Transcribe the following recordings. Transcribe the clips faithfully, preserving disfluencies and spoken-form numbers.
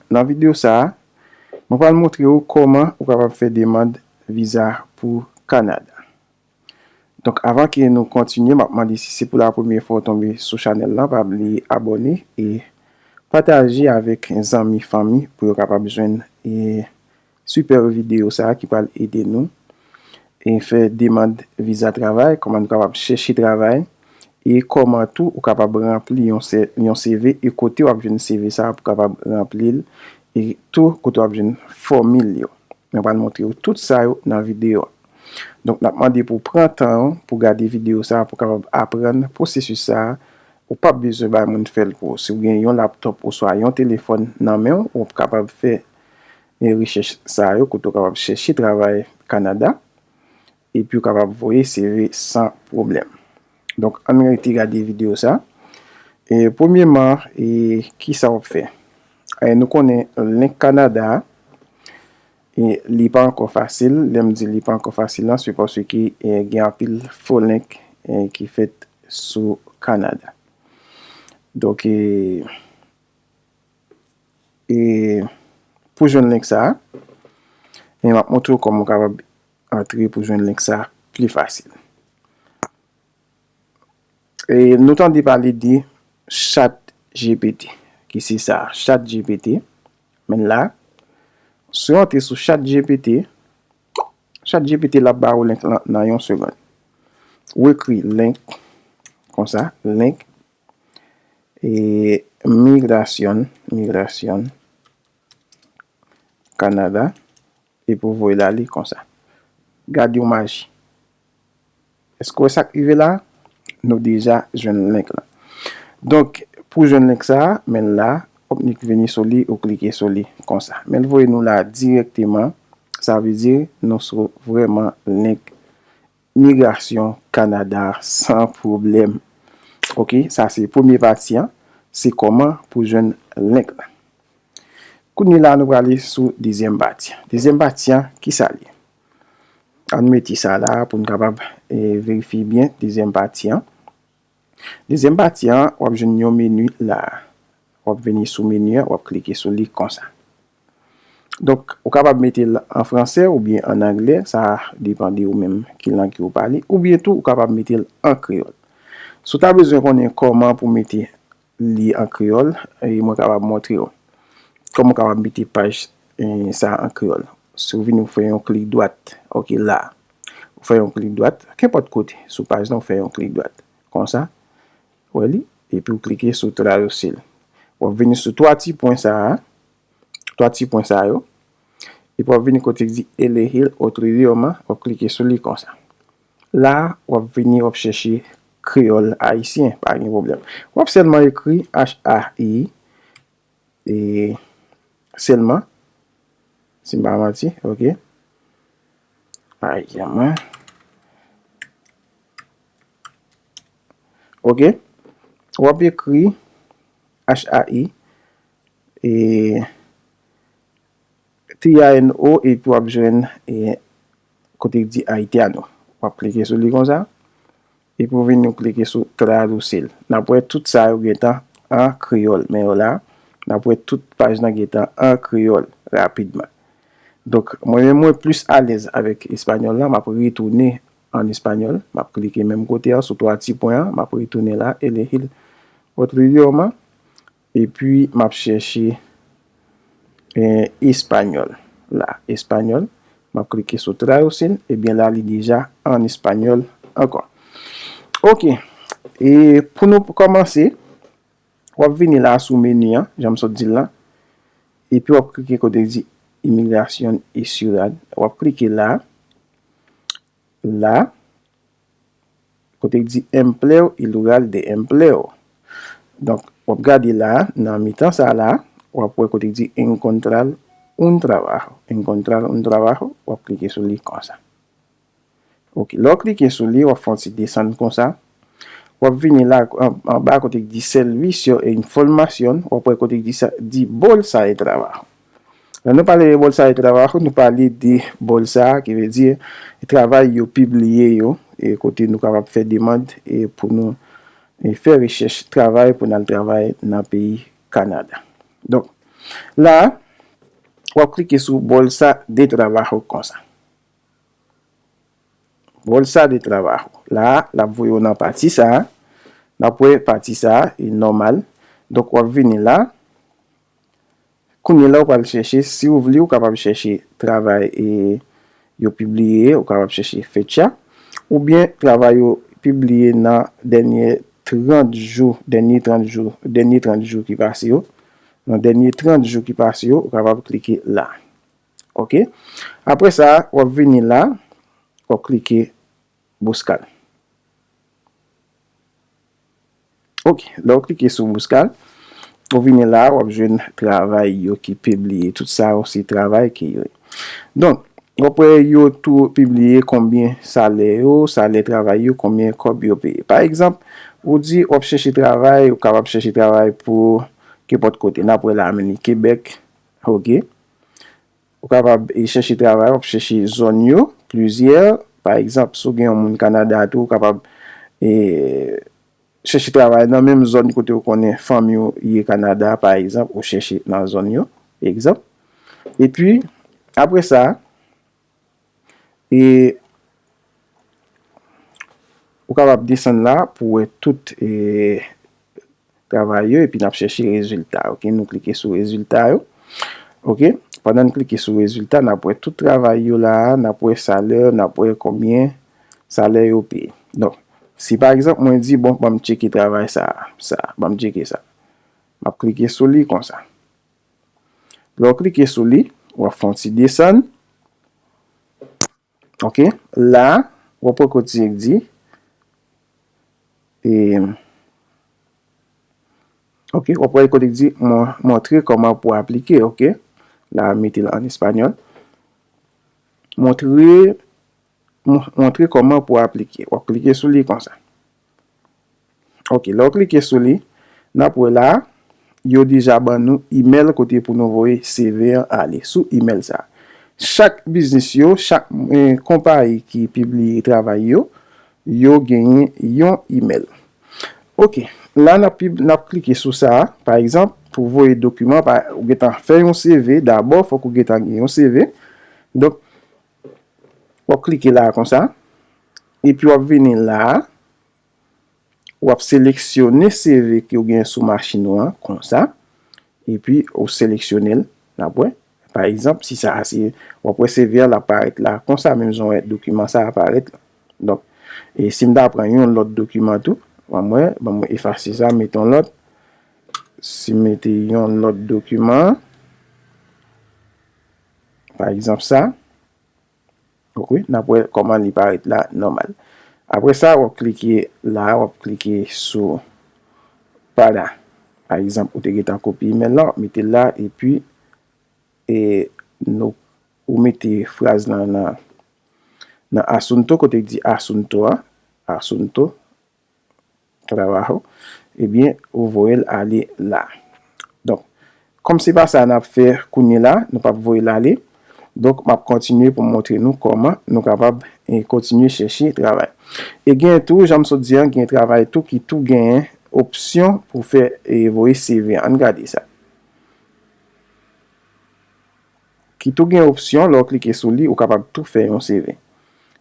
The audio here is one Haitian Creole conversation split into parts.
Nan videyo sa a, mwen pral montre w kòman ou kapab fè demann viza pou Kanada. Donk, avan ke nou kontinye, m ap mande si se pou la premyè fwa w tonbe sou chanèl lan, pa bliye abòne e pataje avèk zanmi, fanmi pou yo kapab jwenn e sipè videyo sa a ki pral ede nou e fè demann viza travay, kòman nou kapab chèche travay e kòman tou ou kapab ranpli yon se- yon C V e kote w ap jwenn C V sa a pou kapab ranpli l e tou kote w ap jwenn fòmil yo. Mwen pral montre w tout sa yo nan videyo a. Donk, n ap mande pou w pran tan w pou gade videyo sa a pou w kapab aprann pwosesis sa a. Ou p ap bezwen bay moun fè l pou ou. Si w gen yon laptòp oswa yon telefòn nan men w, ou kapab fè e rechèch sa yo kote w kapab chèche travay Kanada epi w kapab voye C V san pwoblèm. Donk, ann rete gade videyo sa. E premyèman, e kisa w ap fè? E nou konnen link Kanada a, e li pa ankò fasil. Lè m di li pa ankò fasil lan, se paske e gen anpil fo link e ki fèt sou Kanada. Donk, e e pou jwenn link sa a, e m ap montre w kòman w kapab antre pou jwenn link sa a pi fasil. E nou tande pale de Chat G P T, ki se sa, Chat G P T. Men la, si w antre sou Chat G P T, Chat G P T l ap ba ou link lan nan yon segonn. Ou ekri link konsa, link e migrasyon, migrasyon Kanada, epi w voye l ale konsa. Gade yon maji. Èske w wè sa k rive la? Nou deja jwenn link lan. Donk, pou jwenn link sa a, men la, w ap nik vini sou li, ou klike sou li konsa. Men l voye nou la dirèkteman. Sa vle di, nou sou vrèman link migrasyon Kanada san pwoblèm. Oke, sa se premye pati an. Se kòman pou jwenn link lan. Kounye la, nou prale sou dezyèm pati an. Dezyèm pati an, kisa l ye? Ann mete sa la pou n kapab e, verifye byen dezyèm pati an. Dezyèm pati an, w ap jwenn yon meni la. W ap vini sou meni an, w ap klike sou li konsa. Donk, ou kapab mete l an fransè oubyen an anglè, sa depann de ou menm ki lang ke w pale, oubyen tou ou kapab mete l an kreyòl. Si w ta bezwen konnen kòman pou mete li an kreyòl, e mwen kapab montre w kòman w kapab mete paj e, sa an kreyòl. Si w vini ou fè yon klik dwat, oke la, ou fè yon klik dwat, kenpòt kote sou paj lan ou fè yon klik dwat, konsa, wè li, epi w klike sou tradusir. W ap vini sou twa ti pwen sa a, twa ti pwen sa yo, epi w ap vini kote ki di elegir otro idioma, w ap klike sou li konsa. La, w ap vini, w ap chèche kreyòl ayisyen, pa gen pwoblèm. W ap sèlman ekri H A I, e sèlman, si m pa manti, oke. Ayisyen mwen. Oke. W ap ekri H A I, e T I A N O, epi w ap jwenn e, kote ki di Haitiano. W ap klike sou li konsa. Epi w vini w klike sou tradusir. N ap wè tout sa yo gentan an kreyòl. Men yo la, n ap wè tout paj lan gentan an kreyòl rapidman. Donk, mwen menm mwen plis alèz avèk espanyòl la, m ap retounen an espanyòl. M ap klike menm kote a sou twa ti pwen an, m ap retounen la, elegir otro idioma. Epi, m ap chèche e, espanyòl. La, espanyòl. M ap klike sou tradusir. Ebyen, la, li deja an espanyòl ankò. Oke. E pou nou kòmanse, w ap vini la sou meni an, jan m sot di l la. Epi, w ap klike kote ki di Inmigración y Ciudad. W ap klike la. La, kote ki di empleo y lugar de empleo. Donk, w ap gade la, nan mitan sa la, w ap wè kote ki di encontrar un trabajo. Encontrar un trabajo, w ap klike sou li konsa. Oke, lè w klike sou li, w ap fè yon ti desann konsa. W ap vini la, an- anba kote ki di servicio e información, w ap wè kote ki di sa, di bolsa de trabajo. Lè nou pale de bolsa de trabajo, nou pale de bolsa, ki vle di travay yo pibliye yo, e kote nou kapab fè demann e pou nou e fè rechèch travay pou n al travay nan peyi Kanada. Donk, La, w ap klike sou Bolsa de Trabajo konsa. Bolsa de Trabajo. La, l ap voye w nan pati sa a. N ap wè pati sa a, e nòmal. Donk, w ap vini la. Kounye la, w pral chèche, si w vle, w kapab chèche travay e yo pibliye, w kapab chèche fecha, oubyen travay yo pibliye nan dènye trant jou, dènye trant jou, dènye trant jou ki pase yo. Nan dènye trant jou ki pase yo, w kapab klike la. Oke? Apre sa, w ap vini la, w ap klike Buscar. Oke, lè w klike sou Buscar, ou vini la, w ap jwenn travay yo ki pibliye. Tout sa yo se travay ki yo ye. Donk, w ap wè yo tou pibliye konbyen salè yo, salè travay yo, konbyen kòb yo peye. Pa egzanp, ou di w ap chèche travay, ou kapab chèche travay pou kenpòt kote. N ap wè la menm li, Kebèk, oke. Ou kapab, e, chèche travay, w ap chèche zòn yo, plizyè. Pa egzanp, si w gen yon moun Kanada tou, ou kapab, e, chèche travay nan menm zòn kote w konnen fanmi w ye Kanada, pa egzanp, ou chèche nan zòn yo, egzanp. Epi, apre sa, e, ou kapab desann la pou w wè tout, e, travay yo, epi n ap chèche rezilta, oke? Nou klike sou rezilta yo, oke? Pandan n klike sou rezilta, n ap wè tout travay yo la a, n ap wè salè, n ap wè konbyen salè yo peye. Donk, si pa egzanp, mwen di, bon, ban m tcheke travay sa a, sa a, ban m tcheke sa. M ap klike sou li konsa. Lè w klike sou li, w ap fè yon ti desann. Oke, la, w ap wè kote k di, e, oke, w ap wè kote k di, mon- montre kòman pou aplike, oke. La, mete l an espanyòl. Montre, mon- montre kòman pou aplike. W ap klike sou li konsa. Oke, lè w klike sou li, n ap wè la, yo deja ban nou imèl kote pou nou voye C V an ale sou imèl sa a. Chak biznis yo, chak, eh, konpayi ki pibliye travay yo, yo genyen yon imèl. Oke, la n ap pib- n ap klike sou sa a. Pa egzanp, pou voye dokiman, pa, ou gentan fè yon C V, dabò, fòk ou gentan gen yon C V. Donk, w ap klike la a konsa, epi w ap vini la a, w ap seleksyone C V ke w gen sou machin ou an, konsa, epi ou seleksyone l, n ap wè. Pa egzanp, si sa a se, w ap wè C V an, l ap parèt la, konsa, menm jan w wè dokiman sa a parèt la. Donk, e si m ta pran yon lòt dokiman tou, ban m wè, ban m efase sa, mete yon lòt. Si m mete yon lòt dokiman, pa egzanp sa, oke, n ap wè kòman li parèt la, nòmal. Apre sa, w ap klike la, w ap klike sou para. Pa egzanp, ou te gentan kopye imèl la, w ap mete l la, epi, e, nou, ou mete fraz lan nan, nan asunto, kote k di asunto a, asunto, trabajo, ebyen, ou voye l ale la. Donk, kòm se pa sa n ap fè kounye la, nou p ap voye l ale. Donk, m ap kontinye pou m montre nou kòman nou kapab, eh, kontinye chèche travay. E gen tou, jan m sot di an, gen travay tou ki tou genyen opsyon pou fè, eh, voye C V. Ann gade sa. Ki tou gen opsyon, lè w klike sou li, ou kapab tou fè yon C V.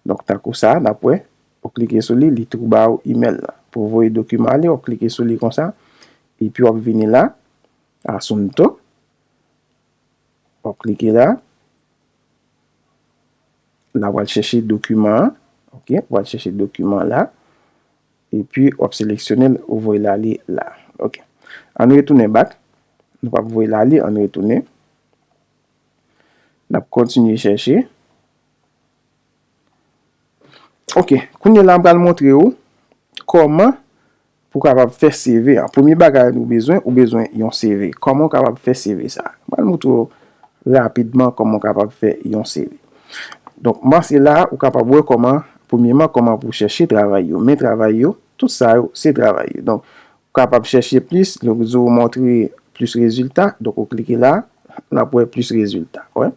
Donk, tankou sa, n ap wè, ou klike sou li, li tou ba ou imèl la. Pou voye dokiman ale, w ap klike sou li konsa, epi w ap vini la, asunto, w ap klike la, la w al chèche dokiman an, oke, w al chèche dokiman la, epi w ap seleksyone l, ou voye l ale la, oke. Ann retounen back, nou p ap voye l ale, ann retounen. N ap kontinye chèche. Oke, kounye la m pral montre w kòman pou w kapab fè C V an. Premye bagay nou bezwen, ou bezwen yon C V. Kòman w kapab fè C V sa a? M pral montre w rapidman kòman w kapab fè yon C V. Donk, m panse la, ou kapab wè kòman, premyeman, kòman pou w chèche travay yo. Men travay yo, tout sa yo, se travay yo. Donk, ou kapab chèche plis, lè yo di w montre plis rezilta, donk ou klike la, n ap wè plis rezilta, wè.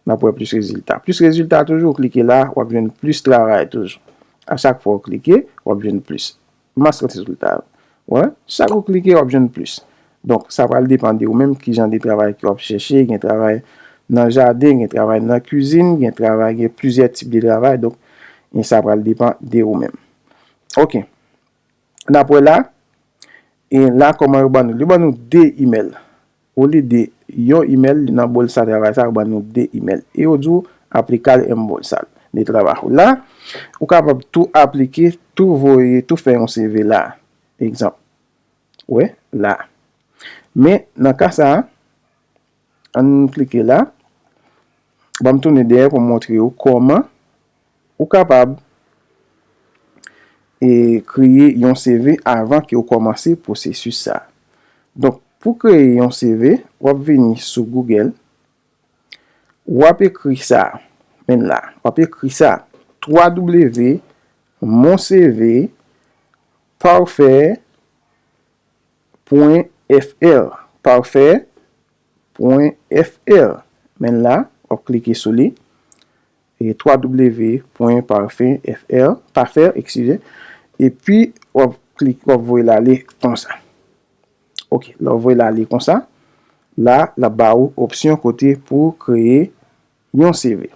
N ap wè plis rezilta. Plis rezilta toujou, ou klike la, w ap jwenn plis travay toujou. A chak fwa ou klike, w ap jwenn plis. Mas rezilta yo. Wè, chak ou klike, w ap jwenn plis. Donk, sa pral depann de ou menm ki jan de travay ke w ap chèche. Gen travay nan jaden, gen travay nan kizin, gen travay, gen plizyè tip de travay. Donk, e sa pral depann de ou menm. Ok. N ap wè la. E la, kòman yo ban nou? Yo ban nou de imèl. Olye de yon imèl nan bòl sa travay sa, yo ban nou de imèl. E yo di w aplicar en bolsa de trabajo. La, ou kapab tou aplike, tou voye, tou fè yon C V la. Egzanp. Wè, la. Men, nan ka sa a, ann klike la. Ban m tounen dèyè pou m montre w kòman ou kapab e kreye yon C V avan ke w kòmanse pwosesis sa a. Donk, pou kreye yon C V, w ap vini sou Google, w ap ekri sa, men la, w ap ekri sa, twa W mon C V parfait pwen F R, parfait pwen F R. Men la, w ap klike sou li. E twa W pwen parfait F R, parfait, eskize. Epi, w ap klik, w ap voye l ale konsa. Ok, lè w voye l ale konsa, la, l ap ba ou opsyon kote pou kreye yon C V.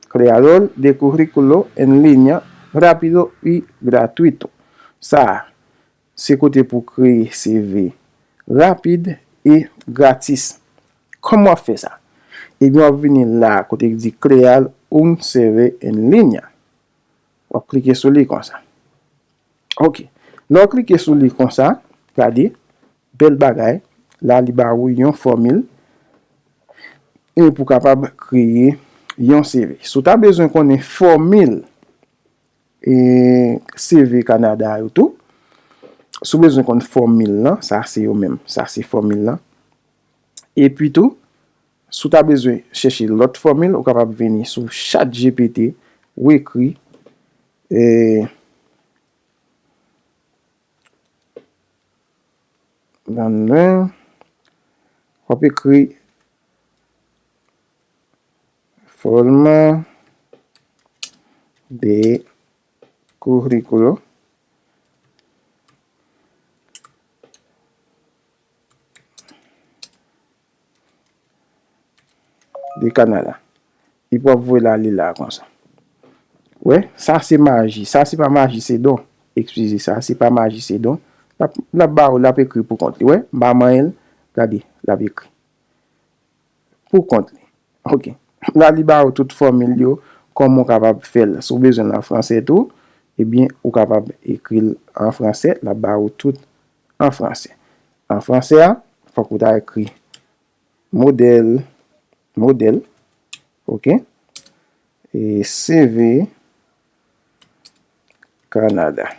Creador de currículo en línea rápido y gratuito. Sa a, se kote pou kreye C V rapid e gratis. Kòman w ap fè sa? Ebyen, w ap vini la kote ki di crear un C V en línea. W ap klike sou li konsa. Ok. Lè w klike sou li konsa, gade, bèl bagay. La, li ba ou yon fòmil e pou kapab kreye yon C V. Si w ta bezwen konnen fòmil e C V Kanada yo tou. Si w bezwen konn fòmil lan, sa se yo menm. Sa se fòmil lan. Epi tou, si w ta bezwen chèche lòt fòmil, ou kapab vini sou ChatGPT, ou ekri, e, nan, w ap ekri forma de currículo de Canadá. Epi w ap voye l ale la konsa. Wè, sa se maji. Sa se pa maji, se don. Eskize, sa se pa maji, se don. L ap, l ap ba ou, l ap ekri pou kont li. Wè, m pa manyen l. Gade, l ap ekri. Pou kont li. Ok. La, li ba ou tout fòmil yo, kòman w kapab fè l. Si w bezwen l an fransè tou, ebyen, ou kapab ekri l an fransè, l ap ba ou tout an fransè. An fransè a, fòk ou ta ekri modèl, modèl, ok, e C V Canada.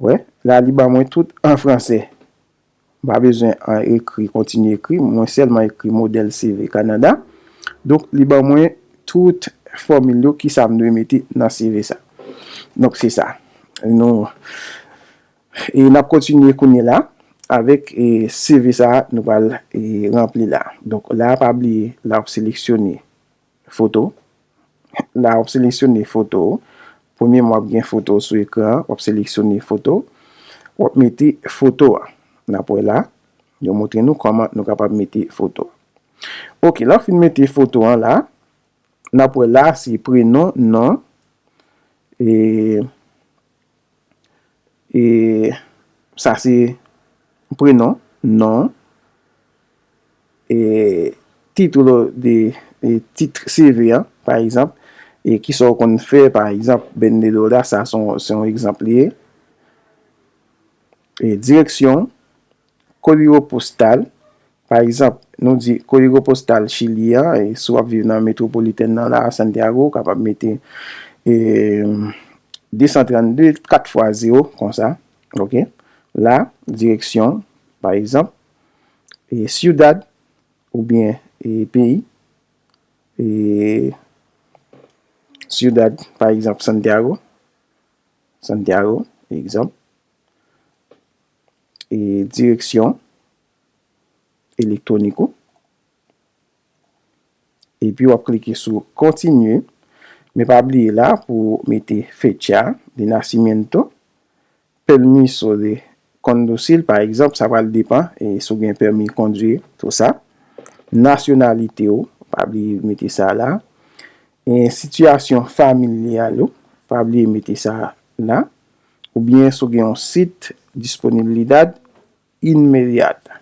Wè, la, li ban mwen tout an fransè. M pa bezwen an ekri, kontinye ekri, mwen sèlman ekri modèl C V Canada. Donk, li ban mwen tout fòmil yo, ki sa m dwe mete nan C V sa. Donk, se sa. Nou, e n ap kontinye kounye la avèk, e, C V sa nou pral, e, ranpli la. Donk, la, pa bliye, la, w ap seleksyone foto. La, w ap seleksyone foto. Premyèman, w ap gen foto sou ekran an, w ap seleksyone foto. W ap mete foto a. N ap wè la, yo montre nou kòman nou kapab mete foto. Ok, lè w fin mete foto an la, n ap wè la, se prenon, non, e, e sa se prenon, non, e, título de, e, tit C V an, pa egzanp, e kisa w konn fè, pa egzanp, vendedora, sa se yon, se yon egzanp li ye. E, direksyon, código postal, pa egzanp, nou di código postal Chili an, e si w ap viv nan metwopolitèn nan la, Santiago, w kapab mete, e, de san trannde kat fwa zewo konsa, ok? La, direksyon, pa egzanp, e, ciudad, oubyen, e, peyi, e, ciudad, pa egzanp, Santiago, Santiago, egzanp, e, direksyon elektwonik ou. Epi w ap klike sou kontinye. Men pa bliye la pou w mete fecha de nacimiento, permiso de conducir, pa egzanp, sa pral depann, e si w gen pèmi kondwi, tou sa. Nasyonalite w, pa bliye mete sa la. E sitiyasyon familyal ou, pa bliye mete sa la. Oubyen si w gen yon sit, disponibilidad inmediata.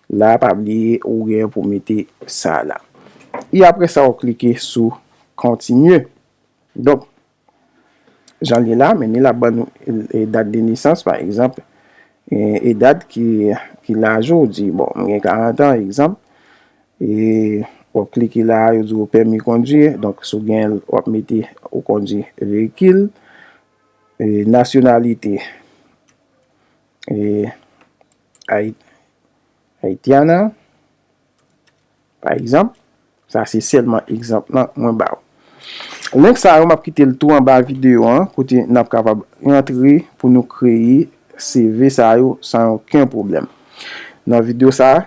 La, pa bliye, ou gen pou mete sa la. E apre sa, ou klike sou kontinye. Donk, jan l ye la, men li la ban nou e, dat de nesans, pa egzanp, e, e dat ki, ki la jodi. Bon, mwen gen karant an, egzanp. E w ap klike la, yo di w pèmi kondwi. Donk, si w gen l, w ap mete ou kondwi veyikil. E, nasyonalite, e, Ayi-, Ayitiana, pa egzanp. Sa se sèlman egzanp lan mwen ba w. Link sa yo, m ap kite l tou anba videyo an, kote n ap kapab rantre pou nou kreye C V sa yo san okenn pwoblèm. Nan videyo sa a,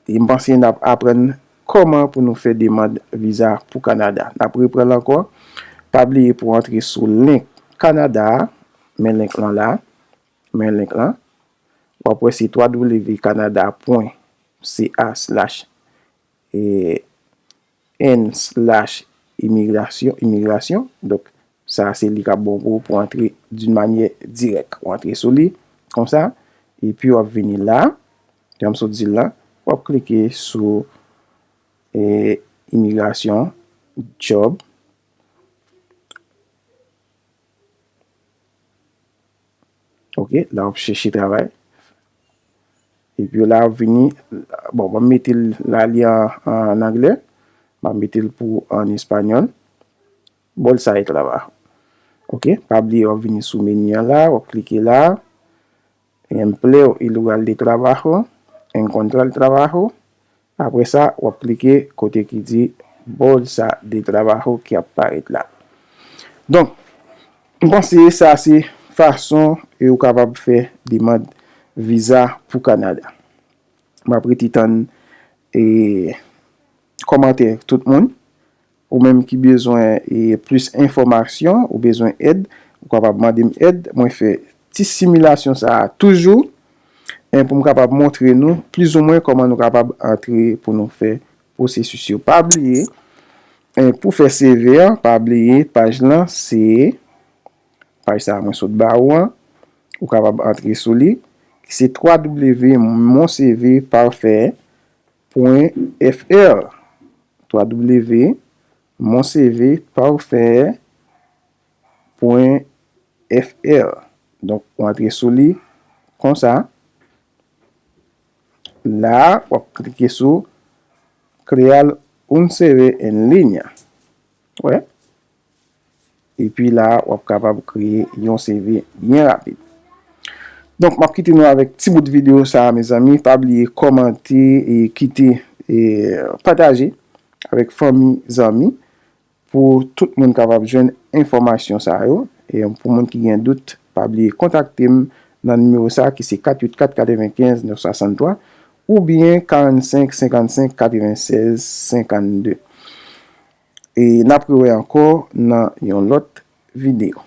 e m panse n ap aprann kòman pou nou fè demann viza pou Kanada. N ap reprann l ankò. Pa bliye pou antre sou link Kanada a, men link lan la, men link lan. W ap wè se w w w kanada pwen c a slash n slash imigrasyon, imigrasyon. Donk, sa se li k ap bon pou ou pou antre d'une manière directe. Ou antre sou li, konsa, epi w ap vini la, jan m sot di l la, w ap klike sou, e, imigrasyon, job. Ok, la w ap chèche travay. Epi la w ap vini, bon, m ap mete l la li an, an anglè, m ap mete l pou an espanyòl. Bolsa de trabajo. Ok, pa bliye w ap vini sou meni an la, w ap klike la. Empleo y lugar de trabajo, encontrar trabajo. Apre sa, w ap klike kote ki di Bolsa de Trabajo ki ap parèt la. Donk, m panse sa se fason e ou kapab fè demann viza pou Kanada. M ap rete tann, e, kòmantè tout moun. Ou menm ki bezwen, e, plis enfòmasyon, ou bezwen èd, ou kapab mande m èd. Mwen fè ti similasyon sa a toujou, e, pou m kapab montre nou plizoumwen kòman nou kapab antre pou nou fè pwosesis yo. Pa bliye, e, pou fè C V an, pa bliye paj lan se paj sa a mwen sot ba ou an, ou kapab antre sou li, se w w w mon C V parfait pwen F R. w w w mon C V parfait pwen F R. Donk, ou antre sou li konsa. La, w ap klike sou Crear un C V en línea. Wè? Epi la, w ap kapab kreye yon C V byen rapid. Donk, m ap kite nou avèk ti bout videyo sa a, mezanmi. Pa bliye kòmante e kite, e pataje avèk fanmi, zanmi, pou tout moun kapab jwenn enfòmasyon sa yo. E pou moun ki gen dout, pa bliye kontakte m nan nimewo sa a ki se kat uit kat katrevenkenz nèf swasanntwa oubyen karannsenk senkannsenk katrevennsèz senkannde. E n ap rewè ankò nan yon lòt videyo.